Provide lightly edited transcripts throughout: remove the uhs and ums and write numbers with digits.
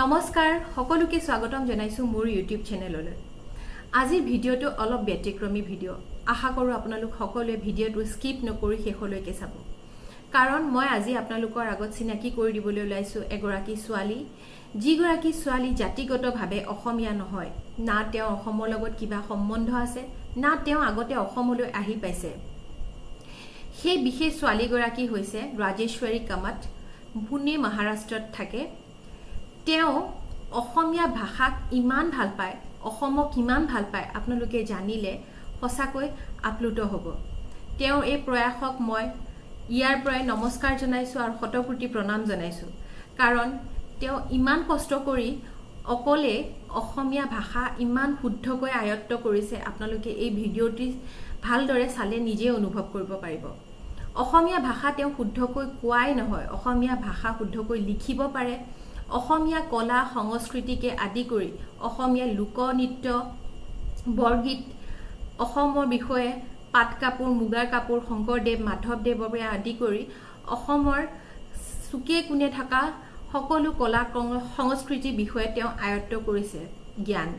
নমস্কাৰ, সকলোকে স্বাগতম জনাইছোঁ মোৰ ইউটিউব চেনেললৈ। আজিৰ ভিডিঅ'টো অলপ ব্যতিক্ৰমী ভিডিঅ'। আশা কৰোঁ আপোনালোক সকলোৱে ভিডিঅ'টো স্কিপ নকৰি শেষলৈকে চাব, কাৰণ মই আজি আপোনালোকৰ আগত চিনাকি কৰি দিবলৈ ওলাইছোঁ এগৰাকী ছোৱালী, যিগৰাকী ছোৱালী জাতিগতভাৱে অসমীয়া নহয়। না তেওঁ অসমৰ লগত কিবা সম্বন্ধ আছে, না তেওঁ আগতে অসমলৈ আহি পাইছে। সেই বিশেষ ছোৱালীগৰাকী হৈছে ৰাজেশ্বৰী কামাত। পুনে, মহাৰাষ্ট্ৰত থাকে। তেওঁ অসমীয়া ভাষাক ইমান ভাল পায়, অসমক ইমান ভাল পায়, আপোনালোকে জানিলে সঁচাকৈ আপ্লুত হ'ব। তেওঁৰ এই প্ৰয়াসক মই ইয়াৰ পৰাই নমস্কাৰ জনাইছোঁ আৰু শতকোটি প্ৰণাম জনাইছোঁ, কাৰণ তেওঁ ইমান কষ্ট কৰি অকলে অসমীয়া ভাষা ইমান শুদ্ধকৈ আয়ত্ব কৰিছে। আপোনালোকে এই ভিডিঅ'টি ভালদৰে চালে নিজেই অনুভৱ কৰিব পাৰিব। অসমীয়া ভাষা তেওঁ শুদ্ধকৈ কোৱাই নহয়, অসমীয়া ভাষা শুদ্ধকৈ লিখিব পাৰে। অসমীয়া কলা সংস্কৃতিকে আদি কৰি অসমীয়া লোকনৃত্য, বৰগীত, অসমৰ বিষয়ে, পাট কাপোৰ, মুগাৰ কাপোৰ, শংকৰদেৱ মাধৱদেৱৰ পৰা আদি কৰি অসমৰ চুকে কোণে থকা সকলো কলা সংস্কৃতিৰ বিষয়ে তেওঁ আয়ত্ব কৰিছে জ্ঞান।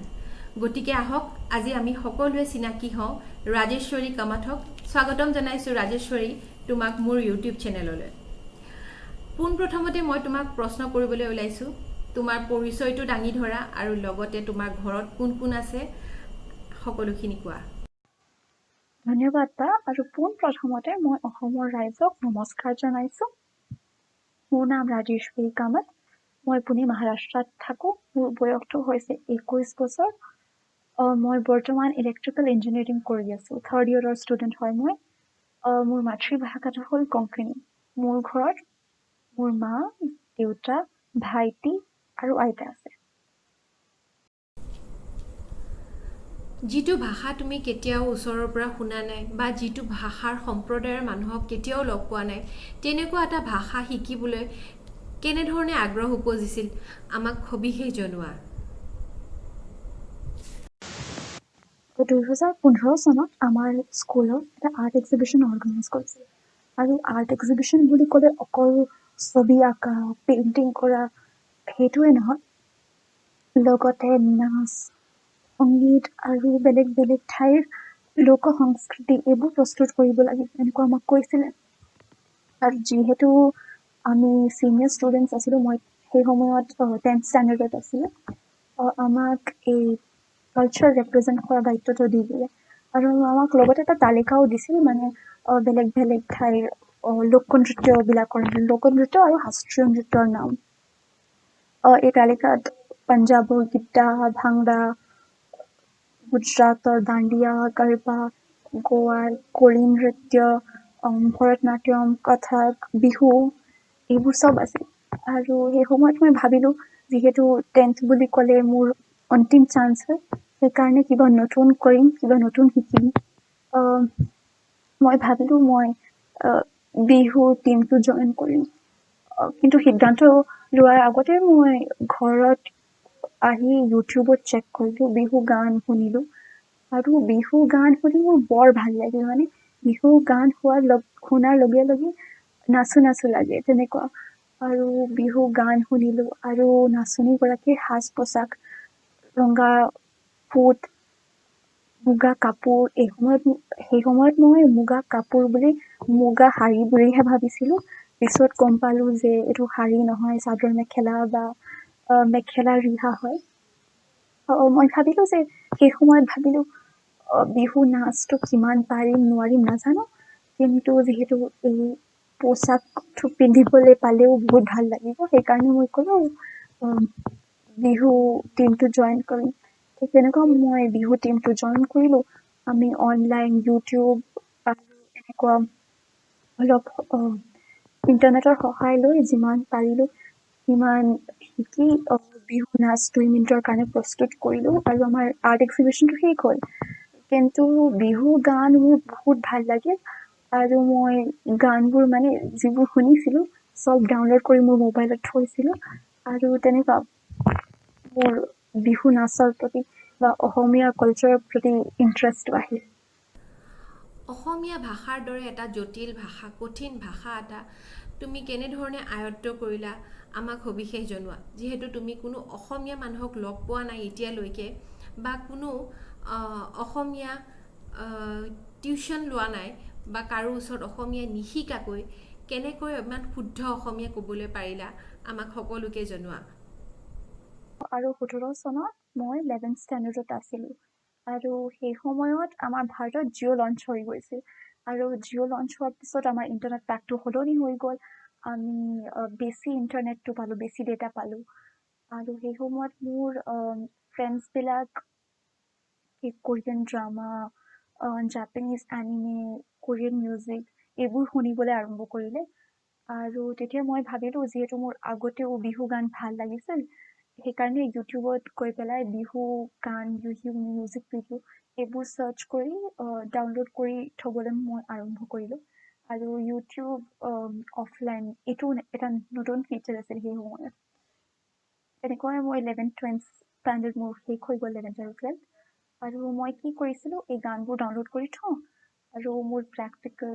গতিকে আহক, আজি আমি সকলোৱে চিনাকি হওঁ ৰাজেশ্বৰী কামাথক। স্বাগতম জনাইছোঁ ৰাজেশ্বৰী তোমাক মোৰ ইউটিউব চেনেললৈ। পোনপ্ৰথমতে মই তোমাক প্ৰশ্ন কৰিবলৈ ওলাইছোঁ, তোমাৰ পৰিচয়টো দাঙি ধৰা আৰু লগতে তোমাৰ ঘৰত কোন কোন আছে সকলোখিনি কোৱা। ধন্যবাদ বা। আৰু পোন প্ৰথমতে মই অসমৰ ৰাইজক নমস্কাৰ জনাইছো। মোৰ নাম ৰাজেশ্বৰী কামত। মই পুনে, মহাৰাষ্ট্ৰত থাকোঁ। মোৰ বয়সটো হৈছে 21 বছৰ। মই বৰ্তমান ইলেক্ট্ৰিকেল ইঞ্জিনিয়াৰিং কৰি আছোঁ। থাৰ্ড ইয়েৰৰ ষ্টুডেণ্ট হয় মই। মোৰ মাতৃভাষাটো হ'ল কংকণী। মোৰ ঘৰত মোৰ মা, দেউতা, ভাইটি আৰু আইতা আছে। যিটো ভাষা তুমি কেতিয়াও ওচৰৰ পৰা শুনা নাই বা যিটো ভাষাৰ সম্প্ৰদায়ৰ মানুহক কেতিয়াও লগ পোৱা নাই, তেনেকুৱা এটা ভাষা শিকিবলৈ কেনেধৰণে আগ্ৰহ উপজিছিল, আমাক সবিশেষ জনোৱা। 2015 চনত আমাৰ স্কুলত এটা আৰ্ট এক্সিবিশ্যন অৰ্গেনাইজ কৰিছিল। আৰু আৰ্ট এক্সিবিশ্যন বুলি ক'লে অকল ছবি আঁকা, পেইণ্টিং কৰা সেইটোৱে নহয়, লগতে নাচ, সংগীত আৰু বেলেগ বেলেগ ঠাইৰ লোক সংস্কৃতি এইবোৰ প্ৰস্তুত কৰিব লাগিব, এনেকুৱা আমাক কৈছিলে। আৰু যিহেতু আমি চিনিয়ৰ ষ্টুডেণ্টছ আছিলোঁ, মই সেই সময়ত 10th ষ্টেণ্ডাৰ্ডত আছিলোঁ, আমাক এই কালচাৰ ৰেপ্ৰেজেণ্ট কৰা দায়িত্বটো দি দিলে। আৰু আমাক লগতে এটা তালিকাও দিছিল, মানে বেলেগ বেলেগ ঠাইৰ লোকনৃত্যবিলাকৰ, লোকনৃত্য আৰু শাস্ত্ৰীয় নৃত্যৰ নাম। এই তালিকাত পাঞ্জাৱৰ গিদ্দা, ভাংৰা, গুজৰাটৰ দাণ্ডিয়া, গৰবা, গোৱাৰ কোলি নৃত্য, ভৰতনাট্যম, কথক, বিহু এইবোৰ চব আছিল। আৰু সেই সময়ত মই ভাবিলোঁ, যিহেতু 10th বুলি ক'লে মোৰ অন্তিম চান্স হয়, সেইকাৰণে কিবা নতুন কৰিম, কিবা নতুন শিকিম। মই ভাবিলোঁ মই বিহু টীমটো জইন কৰিম। কিন্তু সিদ্ধান্ত লোৱাৰ আগতে মই ঘৰত আহি ইউটিউবত চেক কৰিলোঁ, বিহু গান শুনিলোঁ আৰু বিহু গান শুনি মোৰ বৰ ভাল লাগিল। মানে বিহু গান শুনাৰ লগে লগে নাচো নাচো লাগে তেনেকুৱা। আৰু বিহু গান শুনিলোঁ আৰু নাচনীগৰাকীৰ সাজ পোছাক, ৰঙা ফুট, মুগা কাপোৰ, এই সময়ত সেই সময়ত মই মুগা কাপোৰ বুলি মুগা শাৰী বুলিহে ভাবিছিলোঁ। পিছত গম পালোঁ যে এইটো শাৰী নহয়, চাদৰ মেখেলা বা মেখেলা ৰিহা হয়। মই ভাবিলোঁ যে সেই সময়ত ভাবিলোঁ, বিহু নাচটো কিমান পাৰিম নোৱাৰিম নাজানো, কিন্তু যিহেতু এই পোচাকটো পিন্ধিবলৈ পালেও বহুত ভাল লাগিব, সেইকাৰণে মই ক'লোঁ বিহু টীমটো জইন কৰিম। ঠিক তেনেকুৱা মই বিহু টীমটো জইন কৰিলোঁ। আমি অনলাইন ইউটিউব আৰু এনেকুৱা অলপ ইণ্টাৰনেটৰ সহায় লৈ যিমান পাৰিলোঁ সিমান শিকি বিহু নাচ 2 মিনিটৰ কাৰণে প্ৰস্তুত কৰিলোঁ আৰু আমাৰ আৰ্ট এক্সিবিশ্যনটো শেষ হ'ল। কিন্তু বিহু গান মোৰ বহুত ভাল লাগিল আৰু মই গানবোৰ, মানে যিবোৰ শুনিছিলোঁ, চব ডাউনলোড কৰি মোৰ মোবাইলত থৈছিলোঁ। আৰু তেনেকুৱা মোৰ বিহু নাচৰ প্ৰতি বা অসমীয়া কালচাৰৰ প্ৰতি ইণ্টাৰেষ্টটো আহিল। অসমীয়া ভাষাৰ দৰে এটা জটিল ভাষা, কঠিন ভাষা এটা তুমি কেনেধৰণে আয়ত্ব কৰিলা আমাক সবিশেষ জনোৱা। যিহেতু তুমি কোনো অসমীয়া মানুহক লগ পোৱা নাই এতিয়ালৈকে বা কোনো অসমীয়া টিউশ্যন লোৱা নাই বা কাৰো ওচৰত অসমীয়া নিশিকাকৈ কেনেকৈ ইমান শুদ্ধ অসমীয়া ক'বলৈ পাৰিলা, আমাক সকলোকে জনোৱা। আৰু 17 চনত মই 11 ষ্টেণ্ডাৰ্ডত আছিলোঁ আৰু সেই সময়ত আমাৰ ভাৰতত জিঅ' লঞ্চ হৈ গৈছিল। আৰু জিঅ' লঞ্চ হোৱাৰ পিছত আমাৰ ইণ্টাৰনেট পেকটো সলনি হৈ গ'ল। আমি বেছি ইণ্টাৰনেটটো পালোঁ, বেছি ডেটা পালোঁ। আৰু সেই সময়ত মোৰ ফ্ৰেণ্ডছবিলাক সেই Korean drama, Japanese anime, Korean music এইবোৰ শুনিবলৈ আৰম্ভ কৰিলে। আৰু তেতিয়া মই ভাবিলোঁ, যিহেতু মোৰ আগতেও বিহু গান ভাল লাগিছিল, সেইকাৰণে ইউটিউবত গৈ পেলাই বিহু গান, বিহু মিউজিক ভিডিঅ' এইবোৰ চাৰ্চ কৰি ডাউনলোড কৰি থ'বলৈ মই আৰম্ভ কৰিলোঁ। আৰু ইউটিউব অফলাইন, এইটো এটা নতুন ফিচাৰ আছিল সেই সময়ত। তেনেকৈ মই 11, 12 ষ্টেণ্ডাৰ্ড মোৰ শেষ হৈ গ'ল, 11 আৰু 12। আৰু মই কি কৰিছিলোঁ, এই গানবোৰ ডাউনলোড কৰি থওঁ আৰু মোৰ প্ৰেক্টিকেল,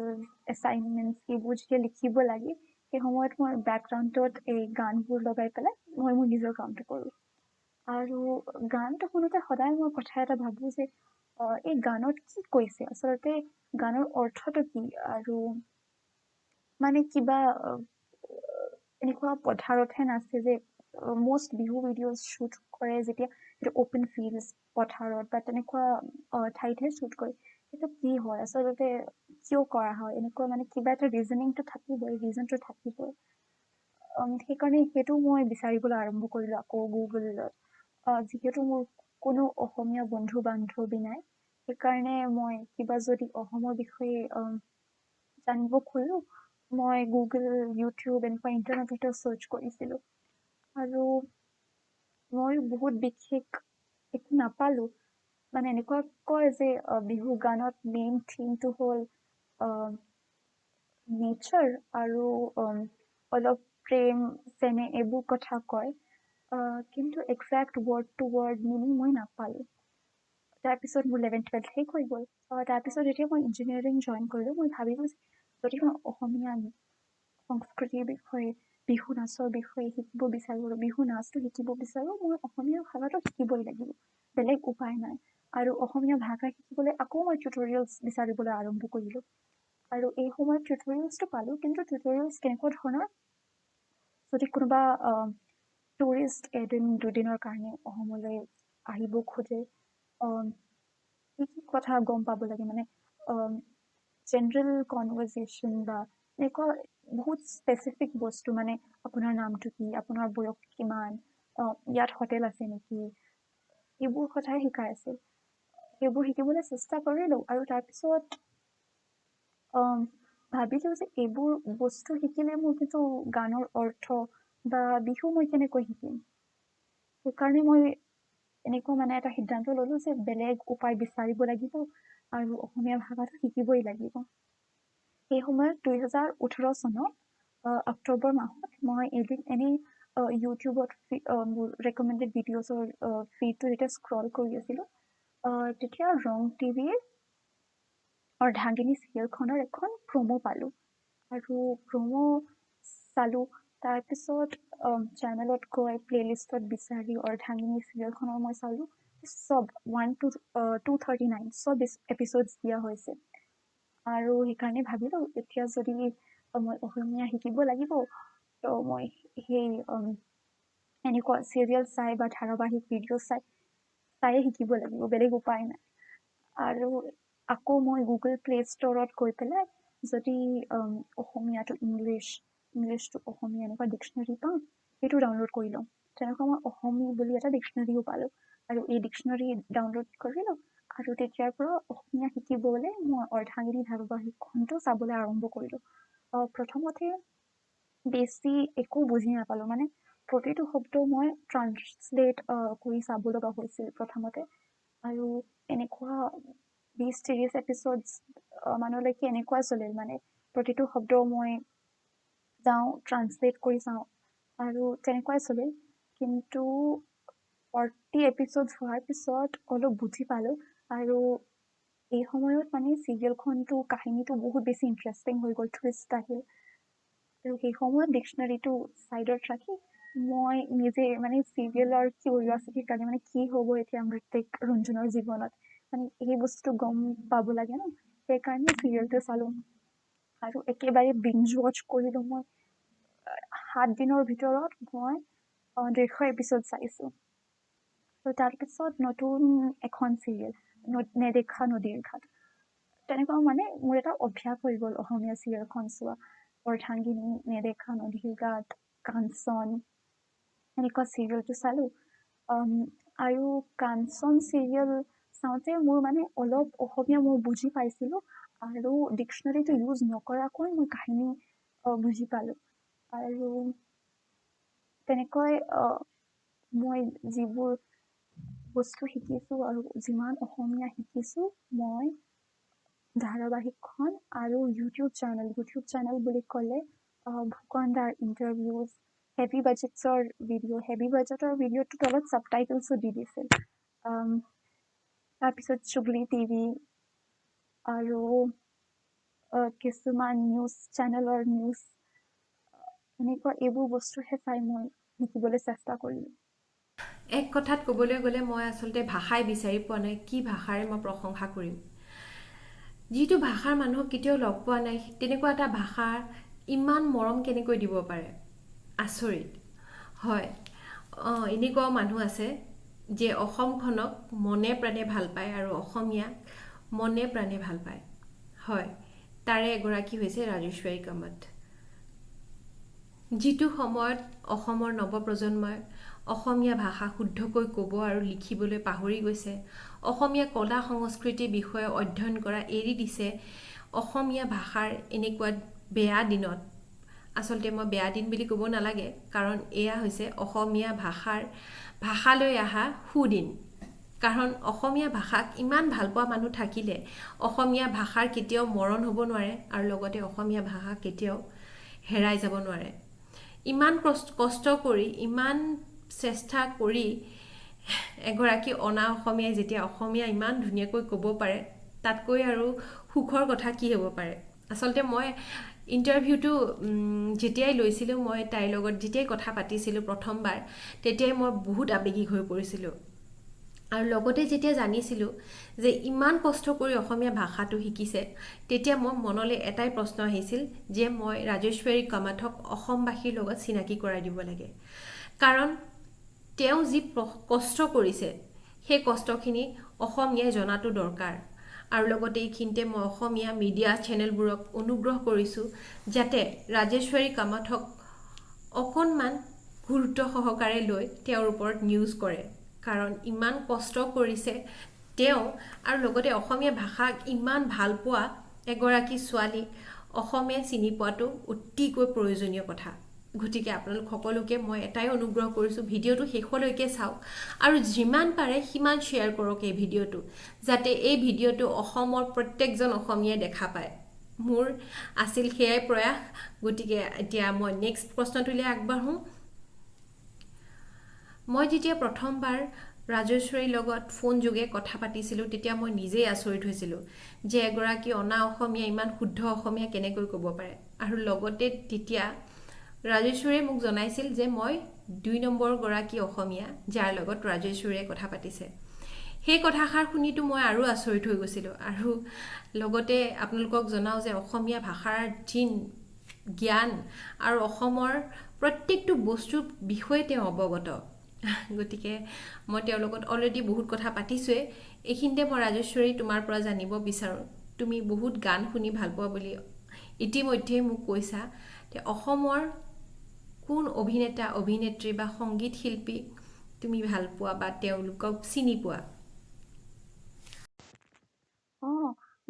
এছাইনমেণ্টছ এইবোৰ যেতিয়া লিখিব লাগে, সেই সময়ত মই বেকগ্ৰাউণ্ডত এই গানবোৰ লগাই পেলাই মই মোৰ নিজৰ কামটো কৰোঁ। আৰু গানটো শুনোতে সদায় মই কথা এটা ভাবোঁ যে এই গানত কি কৈছে, আচলতে গানৰ অৰ্থটো কি? আৰু মানে কিবা এনেকুৱা পথাৰতহে নাচে যে মষ্ট বিহু ভিডিঅ'জ শ্বুট কৰে যেতিয়া সেইটো অ'পেন ফিল্ডছ, পথাৰত বা তেনেকুৱা ঠাইতহে শ্বুট কৰে। সেইটো কি হয় আচলতে, কিয় কৰা হয় এনেকুৱা, মানে কিবা এটা ৰিজনিংটো থাকিবই, ৰিজনটো থাকিবই। সেইকাৰণে সেইটো মই বিচাৰিবলৈ আৰম্ভ কৰিলোঁ আকৌ গুগলত। যিহেতু মোৰ কোনো অসমীয়া বন্ধু বান্ধৱী নাই, সেইকাৰণে মই কিবা যদি অসমৰ বিষয়ে জানিব খোজোঁ, মই গুগল, ইউটিউব এনেকুৱা ইণ্টাৰনেটতে চাৰ্চ কৰিছিলোঁ। আৰু মই বহুত বিশেষ একো নাপালোঁ। মানে এনেকুৱা কয় যে বিহু গানত মেইন থিমটো হ'ল নেচাৰ আৰু অলপ প্ৰেম চেনেহ এইবোৰ কথা কয়, কিন্তু exact word to word meaning মই নাপালোঁ। তাৰপিছত মোৰ 11, 12 শেষ হৈ গ'ল। তাৰপিছত যেতিয়া মই ইঞ্জিনিয়াৰিং জইন কৰিলোঁ, মই ভাবিলোঁ যে যদি মই অসমীয়া সংস্কৃতিৰ বিষয়ে, বিহু নাচৰ বিষয়ে শিকিব বিচাৰোঁ, বিহু নাচটো শিকিব বিচাৰোঁ, মই অসমীয়া ভাষাটো শিকিবই লাগিব, বেলেগ উপায় নাই। আৰু অসমীয়া ভাষা শিকিবলৈ আকৌ মই টিউটৰিয়েলছ বিচাৰিবলৈ আৰম্ভ কৰিলোঁ। আৰু এই সময়ত টিউটৰিয়েলছটো পালোঁ, কিন্তু টিউটৰিয়েলছ কেনেকুৱা ধৰণৰ, যদি কোনোবা টুৰিষ্ট এদিন দুদিনৰ কাৰণে অসমলৈ আহিব খোজে, কি কি কথা গম পাব লাগে, মানে জেনেৰেল কনভাৰ্চেশ্যন বা এনেকুৱা বহুত স্পেচিফিক বস্তু, মানে আপোনাৰ নামটো কি, আপোনাৰ বয়স কিমান, ইয়াত হোটেল আছে নেকি, এইবোৰ কথাই শিকাই আছিল। সেইবোৰ শিকিবলৈ চেষ্টা কৰিলোঁ আৰু তাৰপিছত ভাবিলোঁ যে এইবোৰ বস্তু শিকিলে মোৰ কিন্তু গানৰ অৰ্থ বা বিহু মই কেনেকৈ শিকিম? সেইকাৰণে মই এনেকুৱা মানে এটা সিদ্ধান্ত ল'লোঁ যে বেলেগ উপায় বিচাৰিব লাগিব আৰু অসমীয়া ভাষাটো শিকিবই লাগিব। সেই সময়ত 2018 চনত অক্টোবৰ মাহত মই এদিন এনেই ইউটিউবত মোৰ ৰেকমেণ্ডেড ভিডিঅ'ছৰ ফিডটো যেতিয়া স্ক্ৰল কৰি আছিলোঁ, তেতিয়া ৰং টিভিৰ অৰ্ধাংগিনী চিৰিয়েলখনৰ এখন প্ৰ'ম' পালোঁ আৰু প্ৰ'ম' চালোঁ। তাৰপিছত চেনেলত গৈ প্লে'লিষ্টত বিচাৰি অৰ্ধাংগিনী চিৰিয়েলখনৰ মই চালোঁ, চব 1 টু 239 চব এপিছ'ডছ দিয়া হৈছে। আৰু সেইকাৰণে ভাবিলোঁ, এতিয়া যদি মই অসমীয়া শিকিব লাগিব, ত' মই সেই এনেকুৱা চিৰিয়েল চাই বা ধাৰাবাহিক ভিডিঅ' চাই চায়ে শিকিব লাগিব, বেলেগ উপায় নাই। আৰু আকৌ মই গুগল প্লে ষ্ট'ৰত গৈ পেলাই যদি Asomiya to English, English to Asomiya এনেকুৱা ডিক্সনেৰী পাওঁ, সেইটো ডাউনলোড কৰি লওঁ। তেনেকুৱা মই অসমী বুলি এটা ডিক্সনেৰীও পালোঁ আৰু এই ডিক্সনেৰী ডাউনলোড কৰিলোঁ। আৰু তেতিয়াৰ পৰা অসমীয়া শিকিবলৈ মই অৰ্ধাংগিনী ধাৰাবাহিকখনটো চাবলৈ আৰম্ভ কৰিলোঁ। প্ৰথমতে বেছি একো বুজি নাপালোঁ, মানে প্ৰতিটো শব্দ মই ট্ৰান্সলেট কৰি চাব লগা হৈছিল প্ৰথমতে। আৰু এনেকুৱা 20-30 এপিছ'ডছ মানলৈকে এনেকুৱাই চলিল, মানে প্ৰতিটো শব্দ মই যাওঁ, ট্ৰান্সলেট কৰি চাওঁ আৰু তেনেকুৱাই চলিল। কিন্তু 40 এপিছ'ডছ হোৱাৰ পিছত অলপ বুজি পালোঁ। আৰু এই সময়ত মানে চিৰিয়েলখনটো কাহিনীটো বহুত বেছি ইণ্টাৰেষ্টিং হৈ গ'ল, টুইষ্ট আহিল। আৰু সেই সময়ত ডিক্সনাৰীটো ছাইডত ৰাখি মই নিজে মানে চিৰিয়েলৰ কিউৰিয়চিটিৰ কাৰণে, মানে কি হ'ব এতিয়া মৃত্তিক ৰঞ্জনৰ জীৱনত, মানে সেই বস্তুটো গম পাব লাগে ন, সেইকাৰণে চিৰিয়েলটো চালোঁ আৰু একেবাৰে বিঞ্জ ৱাচ কৰিলোঁ মই। 7 দিনৰ ভিতৰত মই 150 এপিছ'ড চাইছোঁ। আৰু তাৰপিছত নতুন এখন চিৰিয়েল নেদেখা নদীৰ ঘাট, তেনেকুৱা মানে মোৰ এটা অভ্যাস হৈ গ'ল অসমীয়া চিৰিয়েলখন চোৱা। অৰ্ধাংগিনী, নেদেখা নদীৰ ঘাট, কাঞ্চন, এনেকুৱা চিৰিয়েলটো চালোঁ। আৰু কাঞ্চন চিৰিয়েল চাওঁতে মোৰ মানে অলপ অসমীয়া মই বুজি পাইছিলোঁ আৰু ডিক্সনাৰীটো ইউজ নকৰাকৈ মই কাহিনী বুজি পালোঁ। আৰু তেনেকৈ মই যিবোৰ বস্তু শিকিছোঁ আৰু যিমান অসমীয়া শিকিছোঁ মই ধাৰাবাহিকখন আৰু ইউটিউব চেনেল বুলি ক'লে ভূকন দাৰ ইণ্টাৰভিউজ, হেভি বাজেটছৰ ভিডিঅ', হেভি বাজেটৰ ভিডিঅ'টোত তলত ছাবটাইটেলছো দি দিছিল। তাৰপিছত চুগলি টিভি আৰু কিছুমান নিউজ চেনেলৰ নিউজ, এনেকুৱা এইবোৰ বস্তুহে চাই মই শিকিবলৈ চেষ্টা কৰিলোঁ। এক কথাত ক'বলৈ গ'লে মই আচলতে ভাষাই বিচাৰি পোৱা নাই, কি ভাষাৰে মই প্ৰশংসা কৰিম। যিটো ভাষাৰ মানুহক কেতিয়াও লগ পোৱা নাই, তেনেকুৱা এটা ভাষাৰ ইমান মৰম কেনেকৈ দিব পাৰে, আচৰিত হয়। এনেকুৱাও মানুহ আছে যে অসমখনক মনে প্ৰাণে ভাল পায় আৰু অসমীয়াক মনে প্ৰাণে ভাল পায়। হয়, তাৰে এগৰাকী হৈছে ৰাজেশ্বৰী কামত। যিটো সময়ত অসমৰ নৱপ্ৰজন্মই অসমীয়া ভাষা শুদ্ধকৈ ক'ব আৰু লিখিবলৈ পাহৰি গৈছে, অসমীয়া কলা সংস্কৃতিৰ বিষয়ে অধ্যয়ন কৰা এৰি দিছে, অসমীয়া ভাষাৰ এনেকুৱা বেয়া দিনত, আচলতে মই বেয়া দিন বুলি ক'ব নালাগে, কাৰণ এয়া হৈছে অসমীয়া ভাষালৈ অহা সুদিন। কাৰণ অসমীয়া ভাষাক ইমান ভালপোৱা মানুহ থাকিলে অসমীয়া ভাষাৰ কেতিয়াও মৰণ হ'ব নোৱাৰে আৰু লগতে অসমীয়া ভাষা কেতিয়াও হেৰাই যাব নোৱাৰে। ইমান কষ্ট কৰি, ইমান চেষ্টা কৰি এগৰাকী অনা অসমীয়াই যেতিয়া অসমীয়া ইমান ধুনীয়াকৈ ক'ব পাৰে, তাতকৈ আৰু সুখৰ কথা কি হ'ব পাৰে। আচলতে মই ইণ্টাৰভিউটো যেতিয়াই লৈছিলোঁ, মই তাইৰ লগত যেতিয়াই কথা পাতিছিলোঁ প্ৰথমবাৰ, তেতিয়াই মই বহুত আৱেগিক হৈ পৰিছিলোঁ। আৰু লগতে যেতিয়া জানিছিলোঁ যে ইমান কষ্ট কৰি অসমীয়া ভাষাটো শিকিছে, তেতিয়া মই মনলৈ এটাই প্ৰশ্ন আহিছিল যে মই ৰাজেশ্বৰী কামাথক অসমবাসীৰ লগত চিনাকি কৰাই দিব লাগে। কাৰণ তেওঁ যি কষ্ট কৰিছে, সেই কষ্টখিনি অসমীয়াই জনাটো দৰকাৰ। আৰু লগতে এইখিনিতে মই অসমীয়া মিডিয়া চেনেলবোৰক অনুগ্ৰহ কৰিছোঁ যাতে ৰাজেশ্বৰী কামাথক অকণমান গুৰুত্ব সহকাৰে লৈ তেওঁৰ ওপৰত নিউজ কৰে। কাৰণ ইমান কষ্ট কৰিছে তেওঁ, আৰু লগতে অসমীয়া ভাষাক ইমান ভাল পোৱা এগৰাকী ছোৱালীক অসমীয়া চিনি পোৱাটো অতিকৈ প্ৰয়োজনীয় কথা। গতিকে আপোনালোক সকলোকে মই এটাই অনুগ্ৰহ কৰিছোঁ, ভিডিঅ'টো শেষলৈকে চাওক আৰু যিমান পাৰে সিমান শ্বেয়াৰ কৰক এই ভিডিঅ'টো, যাতে এই ভিডিঅ'টো অসমৰ প্ৰত্যেকজন অসমীয়াই দেখা পায়। মোৰ আছিল সেয়াই প্ৰয়াস। গতিকে এতিয়া মই নেক্সট প্ৰশ্নটোলৈ আগবাঢ়োঁ। মই যেতিয়া প্ৰথমবাৰ ৰাজেশ্বৰীৰ লগত ফোন যোগে কথা পাতিছিলোঁ, তেতিয়া মই নিজেই আচৰিত হৈছিলোঁ যে এগৰাকী অনা অসমীয়া ইমান শুদ্ধ অসমীয়া কেনেকৈ ক'ব পাৰে। আৰু লগতে তেতিয়া ৰাজেশ্বৰীয়ে মোক জনাইছিল যে মই 2 নম্বৰ গৰাকী অসমীয়া যাৰ লগত ৰাজেশ্বৰীয়ে কথা পাতিছে। সেই কথাষাৰ শুনিতো মই আৰু আচৰিত হৈ গৈছিলোঁ। আৰু লগতে আপোনালোকক জনাওঁ যে অসমীয়া ভাষাৰ যি জ্ঞান আৰু অসমৰ প্ৰত্যেকটো বস্তুৰ বিষয়ে তেওঁ অৱগত। গতিকে মই তেওঁৰ লগত অলৰেডি বহুত কথা পাতিছোঁৱেই। এইখিনিতে মই ৰাজেশ্বৰী তোমাৰ পৰা জানিব বিচাৰোঁ, তুমি বহুত গান শুনি ভাল পোৱা বুলি ইতিমধ্যে মোক কৈছা, তে অসমৰ কোন অভিনেতা অভিনেত্ৰী বা সংগীত শিল্পী তুমি ভাল পোৱা বা তেওঁলোকক চিনি পোৱা?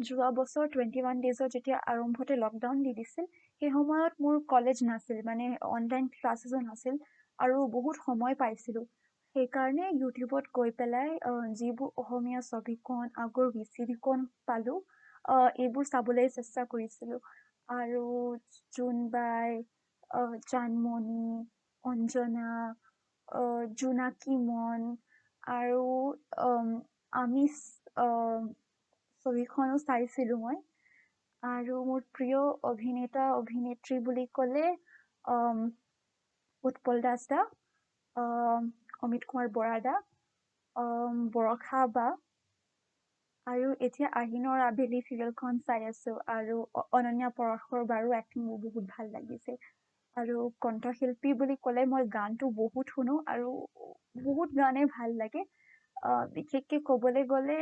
যোৱা বছৰ 21 ডেইজত যেতিয়া আৰম্ভতে লকডাউন দি দিছিল, সেই সময়ত মোৰ কলেজ নাছিল, মানে অনলাইন ক্লাছেছো নাছিল আৰু বহুত সময় পাইছিলোঁ। সেইকাৰণে ইউটিউবত গৈ পেলাই যিবোৰ অসমীয়া ছবিখন, আগৰ ভি চি ডিখন পালোঁ, এইবোৰ চাবলৈ চেষ্টা কৰিছিলোঁ। আৰু জোনবাই, জানমণি, অঞ্জনা, জোনাকী মন আৰু আমিষ ছবিখনো চাইছিলোঁ মই। আৰু মোৰ প্ৰিয় অভিনেতা অভিনেত্ৰী বুলি ক'লে উৎপল দাস দা, অমিত কুমাৰ বৰা দা, বৰষা বা, আৰু এতিয়া আহিনৰ আবেলি চিৰিয়েলখন চাই আছো, আৰু অনন্যা পৰাশৰ বাৰো এক্টিং মোৰ বহুত ভাল লাগিছে। আৰু কণ্ঠশিল্পী বুলি ক'লে মই গানটো বহুত শুনো আৰু বহুত গানেই ভাল লাগে। বিশেষকে ক'বলৈ গ'লে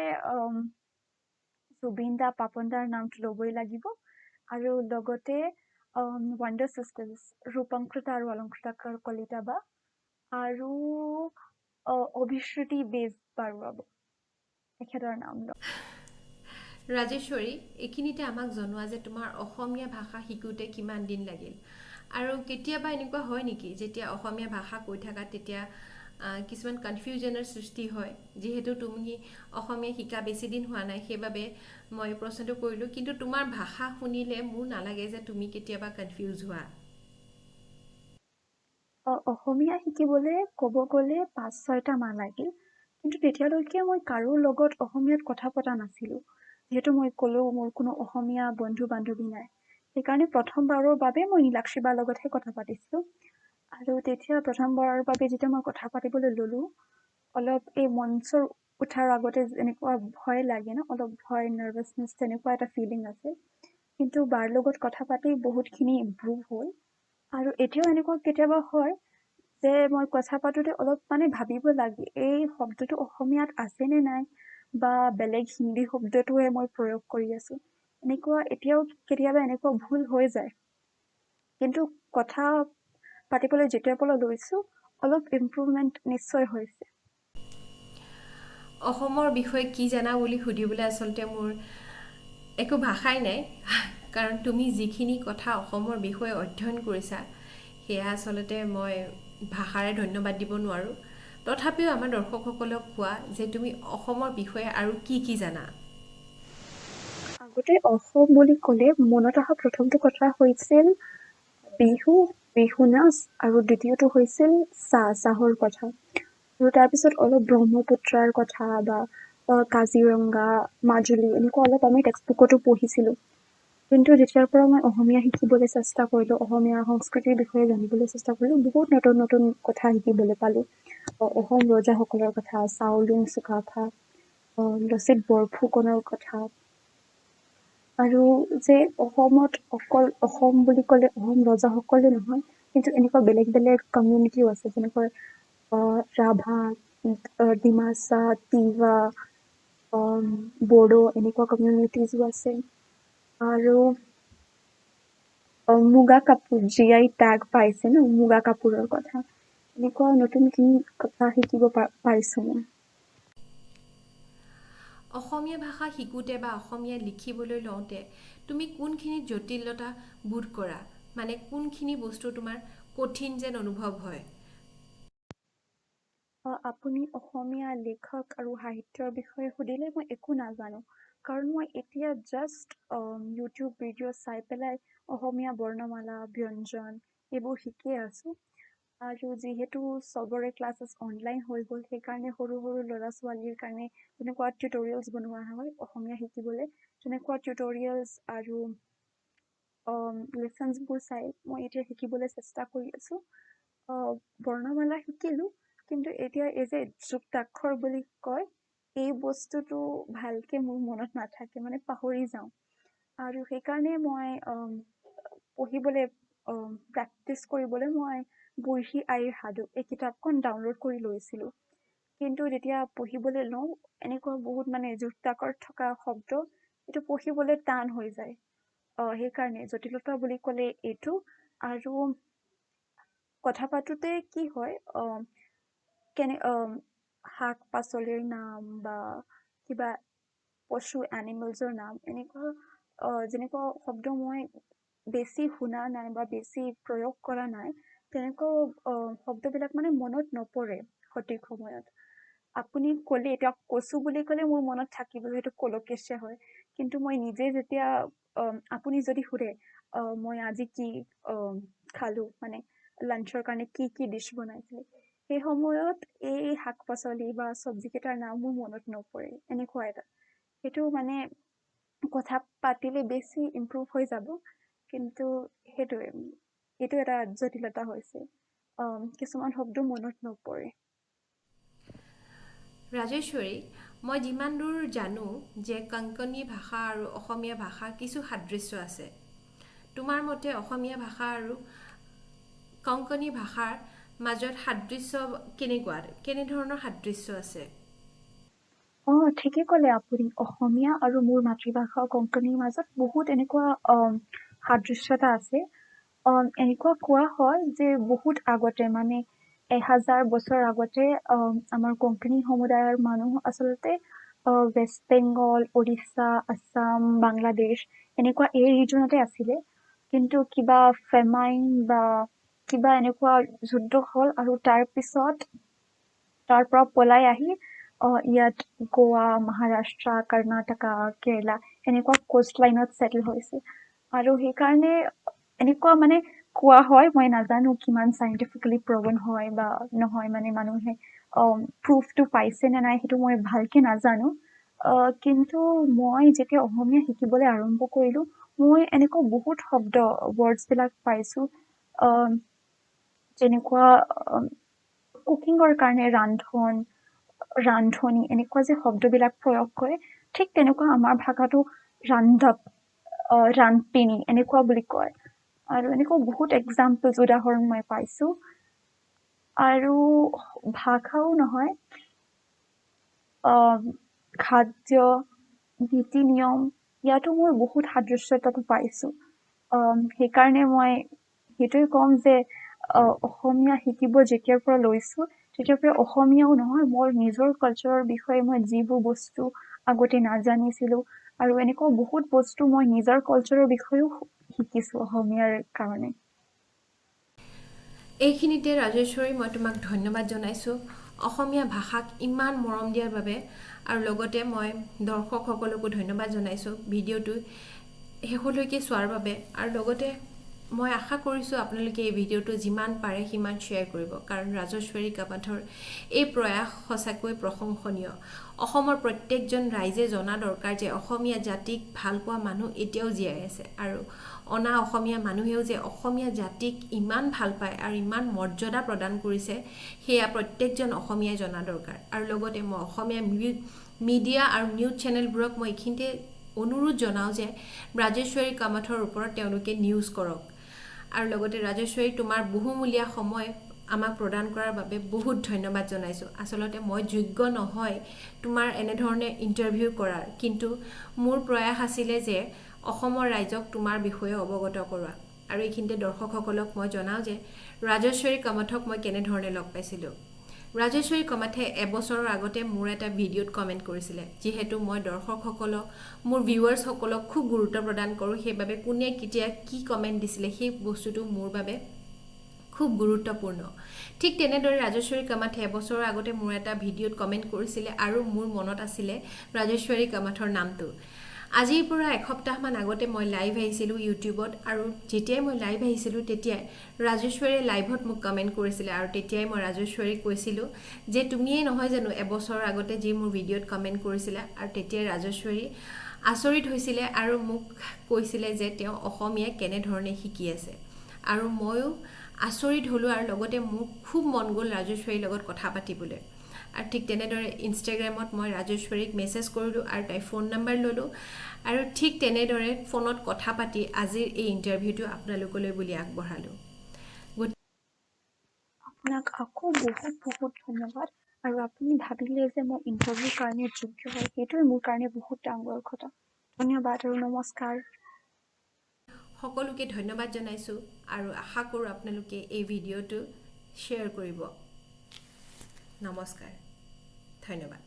জুবিন দা, পাপন দাৰ নামটো ল'বই লাগিব, আৰু লগতে ৱাণ্ডাৰ চিষ্টাৰ্ছ ৰূপাংকৃতা আৰু অলংকৃতা কলিতা বা, আৰু অভিশ্ৰুতি বেজ বাৰুৱা, তেখেতৰ নাম লওঁ। ৰাজেশ্বৰী, এইখিনিতে আমাক জনোৱা যে তোমাৰ অসমীয়া ভাষা শিকোঁতে কিমান দিন লাগিল, আৰু কেতিয়াবা এনেকুৱা হয় নেকি যেতিয়া অসমীয়া ভাষা কৈ থাকা তেতিয়া কিছুমান কনফিউজনৰ সৃষ্টি হয়? যিহেতু তুমি অসমীয়া শিকা বেছি দিন হোৱা নাই, সেইবাবে মই প্ৰশ্নটো কৰিলোঁ, কিন্তু তোমাৰ ভাষা শুনিলে মোৰ নালাগে যে তুমি কেতিয়াবা কনফিউজ হোৱা। অসমীয়া শিকিবলৈ ক'ব গ'লে 5-6টা মাহ লাগিল, কিন্তু তেতিয়ালৈকে মই কাৰো লগত অসমীয়াত কথা পতা নাছিলোঁ। যিহেতু মই ক'লো মোৰ কোনো অসমীয়া বন্ধু বান্ধৱী নাই, সেইকাৰণে প্ৰথমবাৰৰ বাবে মই নীলাক্ষী বাৰ লগতহে কথা পাতিছিলোঁ। আৰু তেতিয়া প্ৰথমবাৰৰ বাবে যেতিয়া মই কথা পাতিবলৈ ল'লো, অলপ এই মঞ্চৰ উঠাৰ আগতে যেনেকুৱা ভয় লাগে ন, অলপ ভয়, নাৰ্ভাছনেছ, তেনেকুৱা এটা ফিলিং আছিল। কিন্তু বাৰ লগত কথা পাতি বহুতখিনি ইম্প্ৰুভ হ'ল। আৰু এতিয়াও এনেকুৱা কেতিয়াবা হয় যে মই কথা পাতোতে অলপ মানে ভাবিব লাগে এই শব্দটো অসমীয়াত আছে নে নাই, বা বেলেগ হিন্দী শব্দটোহে মই প্ৰয়োগ কৰি আছো। এনেকুৱা এতিয়াও কেতিয়াবা এনেকুৱা ভুল হৈ যায়, কিন্তু কথা পাতিবলৈ যেতিয়াৰ পৰা লৈছো অলপ ইম্প্ৰুভমেণ্ট নিশ্চয় হৈছে। অসমৰ বিষয়ে কি জানা বুলি সুধিবলৈ আচলতে মোৰ একো ভাষাই নাই, কাৰণ তুমি যিখিনি কথা অসমৰ বিষয়ে অধ্যয়ন কৰিছা সেয়া আচলতে মই ভাষাৰে ধন্যবাদ দিব নোৱাৰোঁ। তথাপিও আমাৰ দৰ্শকসকলক কোৱা যে তুমি অসমৰ বিষয়ে আৰু কি কি জানা। আগতে অসম বুলি ক'লে মনত অহা প্ৰথমটো কথা হৈছিল বিহু, বিহু নাচ, আৰু দ্বিতীয়টো হৈছিল চাহ, চাহৰ কথা, আৰু তাৰপিছত অলপ ব্ৰহ্মপুত্ৰৰ কথা বা কাজিৰঙা, মাজুলী, এনেকুৱা অলপ আমি টেক্সট বুকতো পঢ়িছিলোঁ। কিন্তু যেতিয়াৰ পৰা মই অসমীয়া শিকিবলৈ চেষ্টা কৰিলোঁ, অসমীয়া সংস্কৃতিৰ বিষয়ে জানিবলৈ চেষ্টা কৰিলোঁ, বহুত নতুন নতুন কথা শিকিবলৈ পালোঁ। অসম ৰজাসকলৰ কথা, চাওলুং চুকাফা, লচিত বৰফুকনৰ কথা, আৰু যে অসমত অকল অসম বুলি ক'লে অসম ৰজাসকলে নহয়, কিন্তু এনেকুৱা বেলেগ বেলেগ কমিউনিটিও আছে, যেনেকৈ ৰাভা, ডিমাচা, তিৱা, বড়ো, এনেকুৱা কমিউনিটিজো আছে। আৰু মুগা কাপোৰ জি I tag পাইছে ন, মুগা কাপোৰৰ কথা, এনেকুৱা নতুনখিনি কথা শিকিব পাৰিছোঁ মই। অসমীয়া ভাষা শিকোঁতে বা অসমীয়া লিখিবলৈ লওঁতে তুমি কোনখিনি জটিলতা বোধ কৰা, মানে কোনখিনি বস্তু তোমাৰ কঠিন যেন অনুভৱ হয়? আপুনি অসমীয়া লেখক আৰু সাহিত্যৰ বিষয়ে সুধিলে মই একো নাজানো, কাৰণ মই এতিয়া জাষ্ট ইউটিউব ভিডিঅ' চাই পেলাই অসমীয়া বৰ্ণমালা, ব্যঞ্জন এইবোৰ শিকিয়ে আছোঁ। আৰু যিহেতু চবৰে ক্লাছেছ অনলাইন হৈ গ'ল, সেইকাৰণে সৰু সৰু ল'ৰা ছোৱালীৰ কাৰণে যেনেকুৱা টিউটৰিয়েলছ বনোৱা হয় অসমীয়া শিকিবলৈ, তেনেকুৱা টিউটৰিয়েলছ আৰু লেচনছবোৰ চাই মই এতিয়া শিকিবলৈ চেষ্টা কৰি আছোঁ। বৰ্ণমালা শিকিলোঁ, কিন্তু এতিয়া এই যে যুক্তাক্ষৰ বুলি কয়, এই বস্তুটো ভালকে মোৰ মনত নাথাকে, মানে পাহৰি যাওঁ। আৰু সেইকাৰণে মই পঢ়িবলৈ, প্ৰেক্টিচ কৰিবলৈ মই বুঢ়ী আইৰ সাধু এই কিতাপখন ডাউনলোড কৰি লৈছিলোঁ। কিন্তু যেতিয়া পঢ়িবলৈ লওঁ, এনেকুৱা বহুত মানে যুক্তাক্ষৰ থকা শব্দ, এইটো পঢ়িবলৈ টান হৈ যায়। সেইকাৰণে জটিলতা বুলি ক'লে এইটো। আৰু কথা পাতোতে কি হয়, কেনে শাক পাচলিৰ নাম বা কিবা পশু এনিমেলছৰ নাম, এনেকুৱা যেনেকুৱা শব্দ মই বেছি শুনা নাই বা বেছি প্ৰয়োগ কৰা নাই, তেনেকুৱা শব্দবিলাক মানে মনত নপৰে সঠিক সময়ত। আপুনি ক'লে এতিয়া কচু বুলি ক'লে মোৰ মনত থাকিব সেইটো কলকেশিয়া হয়, কিন্তু মই নিজে যেতিয়া আপুনি যদি সোধে মই আজি কি খালোঁ, মানে লাঞ্চৰ কাৰণে কি কি ডিছ বনাইছিলে, সেই সময়ত এই শাক পাচলি বা চব্জিকেইটাৰ নাম মোৰ মনত নপৰে, এনেকুৱা এটা সেইটো মানে কথা পাতিলে বেছি ইমপ্ৰুভ হৈ যাব। কিন্তু সেইটোৱে, এইটো এটা জটিলতা হৈছে, কিছুমান শব্দ মনত নপৰে। ৰাজেশ্বৰী, মই যিমান দূৰ জানো যে কংকণী ভাষা আৰু অসমীয়া ভাষা কিছু সাদৃশ্য আছে। তোমাৰ মতে অসমীয়া ভাষা আৰু কংকণী ভাষাৰ মাজত সাদৃশ্য কেনেকুৱা, কেনেধৰণৰ সাদৃশ্য আছে? ঠিকে ক'লে আপুনি। অসমীয়া আৰু মোৰ মাতৃভাষা কংকণীৰ মাজত বহুত এনেকুৱা সাদৃশ্যতা আছে। এনেকুৱা কোৱা হয় যে বহুত আগতে, মানে 1000 বছৰ আগতে, আমাৰ কংকণী সমুদায়ৰ মানুহ আচলতে ৱেষ্ট বেংগল, উৰিষ্যা, আছাম, বাংলাদেশ এনেকুৱা এই ৰিজনতে আছিলে। কিন্তু কিবা ফেমাইন বা কিবা এনেকুৱা যুদ্ধ হ'ল আৰু তাৰ পিছত তাৰ পৰা পলাই আহি ইয়াত গোৱা, মহাৰাষ্ট্ৰ, কৰ্ণাটকা, কেৰেলা এনেকুৱা কোষ্ট লাইনত ছেটেল হৈছে। আৰু সেইকাৰণে এনেকুৱা মানে কোৱা হয়, মই নাজানো কিমান চাইণ্টিফিকেলি প্ৰভন হয় বা নহয়, মানে মানুহে প্ৰুফটো পাইছে নে নাই সেইটো মই ভালকে নাজানো। কিন্তু মই যেতিয়া অসমীয়া শিকিবলৈ আৰম্ভ কৰিলো, মই এনেকুৱা বহুত শব্দ, ৱৰ্ডছবিলাক পাইছো, যেনেকুৱা কুকিঙৰ কাৰণে ৰান্ধন, ৰান্ধনী এনেকুৱা যে শব্দবিলাক প্ৰয়োগ কৰে, ঠিক তেনেকুৱা আমাৰ ভাষাটো ৰান্ধপ, ৰান্ধপিনী এনেকুৱা বুলি কয়। আৰু এনেকুৱা বহুত এক্সাম্পলছ, উদাহৰণ মই পাইছো। আৰু ভাষাও নহয়, খাদ্য, নীতি নিয়ম, ইয়াতো মই বহুত সাদৃশ্যতাটো পাইছো। সেইকাৰণে মই সেইটোৱে ক'ম যে অসমীয়া শিকিব যেতিয়াৰ পৰা লৈছো তেতিয়াৰ পৰা অসমীয়াও নহয়, মোৰ নিজৰ কালচাৰৰ বিষয়ে মই যিবোৰ বস্তু আগতে নাজানিছিলো, আৰু এনেকুৱা বহুত বস্তু মই নিজৰ কালচাৰৰ বিষয়েও শিকিছো অসমীয়াৰ কাৰণে। এইখিনিতে ৰাজেশ্বৰী, মই তোমাক ধন্যবাদ জনাইছোঁ অসমীয়া ভাষাক ইমান মৰম দিয়াৰ বাবে, আৰু লগতে মই দৰ্শকসকলকো ধন্যবাদ জনাইছোঁ ভিডিঅ'টো শেষলৈকে চোৱাৰ বাবে। আৰু লগতে মই আশা কৰিছোঁ আপোনালোকে এই ভিডিঅ'টো যিমান পাৰে সিমান শ্বেয়াৰ কৰিব, কাৰণ ৰাজেশ্বৰী কামাথৰ এই প্ৰয়াস সঁচাকৈ প্ৰশংসনীয়। অসমৰ প্ৰত্যেকজন ৰাইজে জনা দৰকাৰ যে অসমীয়া জাতিক ভাল পোৱা মানুহ এতিয়াও জীয়াই আছে, আৰু অনা অসমীয়া মানুহেও যে অসমীয়া জাতিক ইমান ভাল পায় আৰু ইমান মৰ্যাদা প্ৰদান কৰিছে, সেয়া প্ৰত্যেকজন অসমীয়াই জনা দৰকাৰ। আৰু লগতে মই অসমীয়া মিডিয়া আৰু নিউজ চেনেলবোৰক মই এইখিনিতে অনুৰোধ জনাওঁ যে ৰাজেশ্বৰী কামাথৰ ওপৰত তেওঁলোকে নিউজ কৰক। আৰু লগতে ৰাজেশ্বৰী, তোমাৰ বহুমূলীয়া সময় আমাক প্ৰদান কৰাৰ বাবে বহুত ধন্যবাদ জনাইছোঁ। আচলতে মই যোগ্য নহয় তোমাৰ এনেধৰণে ইণ্টাৰভিউ কৰাৰ, কিন্তু মোৰ প্ৰয়াস আছিলে যে অসমৰ ৰাইজক তোমাৰ বিষয়ে অৱগত কৰোৱা। আৰু এইখিনিতে দৰ্শকসকলক মই জনাওঁ যে ৰাজেশ্বৰী কামাথক মই কেনেধৰণে লগ পাইছিলোঁ। ৰাজেশ্বৰী কামাথে এবছৰৰ আগতে মোৰ এটা ভিডিঅ'ত কমেণ্ট কৰিছিলে। যিহেতু মই দৰ্শকসকলক, মোৰ ভিউৱাৰ্ছসকলক খুব গুৰুত্ব প্ৰদান কৰোঁ, সেইবাবে কোনে কেতিয়া কি কমেণ্ট দিছিলে সেই বস্তুটো মোৰ বাবে খুব গুৰুত্বপূৰ্ণ। ঠিক তেনেদৰে ৰাজেশ্বৰী কামাথে এবছৰৰ আগতে মোৰ এটা ভিডিঅ'ত কমেণ্ট কৰিছিলে আৰু মোৰ মনত আছিলে ৰাজেশ্বৰী কামাথৰ নামটো। আজিৰ পৰা এসপ্তাহমান আগতে মই লাইভ আহিছিলোঁ ইউটিউবত, আৰু যেতিয়াই মই লাইভ আহিছিলোঁ তেতিয়াই ৰাজেশ্বৰীয়ে লাইভত মোক কমেণ্ট কৰিছিলে। আৰু তেতিয়াই মই ৰাজেশ্বৰীক কৈছিলোঁ যে তুমিয়েই নহয় জানো এবছৰৰ আগতে যি মোৰ ভিডিঅ'ত কমেণ্ট কৰিছিলা? আৰু তেতিয়াই ৰাজেশ্বৰী আচৰিত হৈছিলে আৰু মোক কৈছিলে যে তেওঁ অসমীয়া কেনেধৰণে শিকি আছে। আৰু ময়ো আচৰিত হ'লোঁ, আৰু লগতে মোৰ খুব মন গ'ল ৰাজেশ্বৰীৰ লগত কথা পাতিবলৈ। আৰু ঠিক তেনেদৰে ইনষ্টাগ্ৰামত মই ৰাজেশ্বৰীক মেছেজ কৰিলোঁ আৰু তাইৰ ফোন নাম্বাৰ ল'লোঁ, আৰু ঠিক তেনেদৰে ফোনত কথা পাতি আজিৰ এই ইণ্টাৰভিউটো আপোনালোকলৈ বুলি আগবঢ়ালোঁ। আপোনাক আকৌ বহুত বহুত ধন্যবাদ। আৰু আপুনি ভাবিলে যে মই ইণ্টাৰভিউৰ কাৰণে যোগ্য হয়, সেইটোৱে মোৰ কাৰণে বহুত ডাঙৰ কথা। ধন্যবাদ আৰু নমস্কাৰ। সকলোকে ধন্যবাদ জনাইছোঁ আৰু আশা কৰোঁ আপোনালোকে এই ভিডিঅ'টো শ্বেয়াৰ কৰিব। নমস্কাৰ, ধন্যবাদ।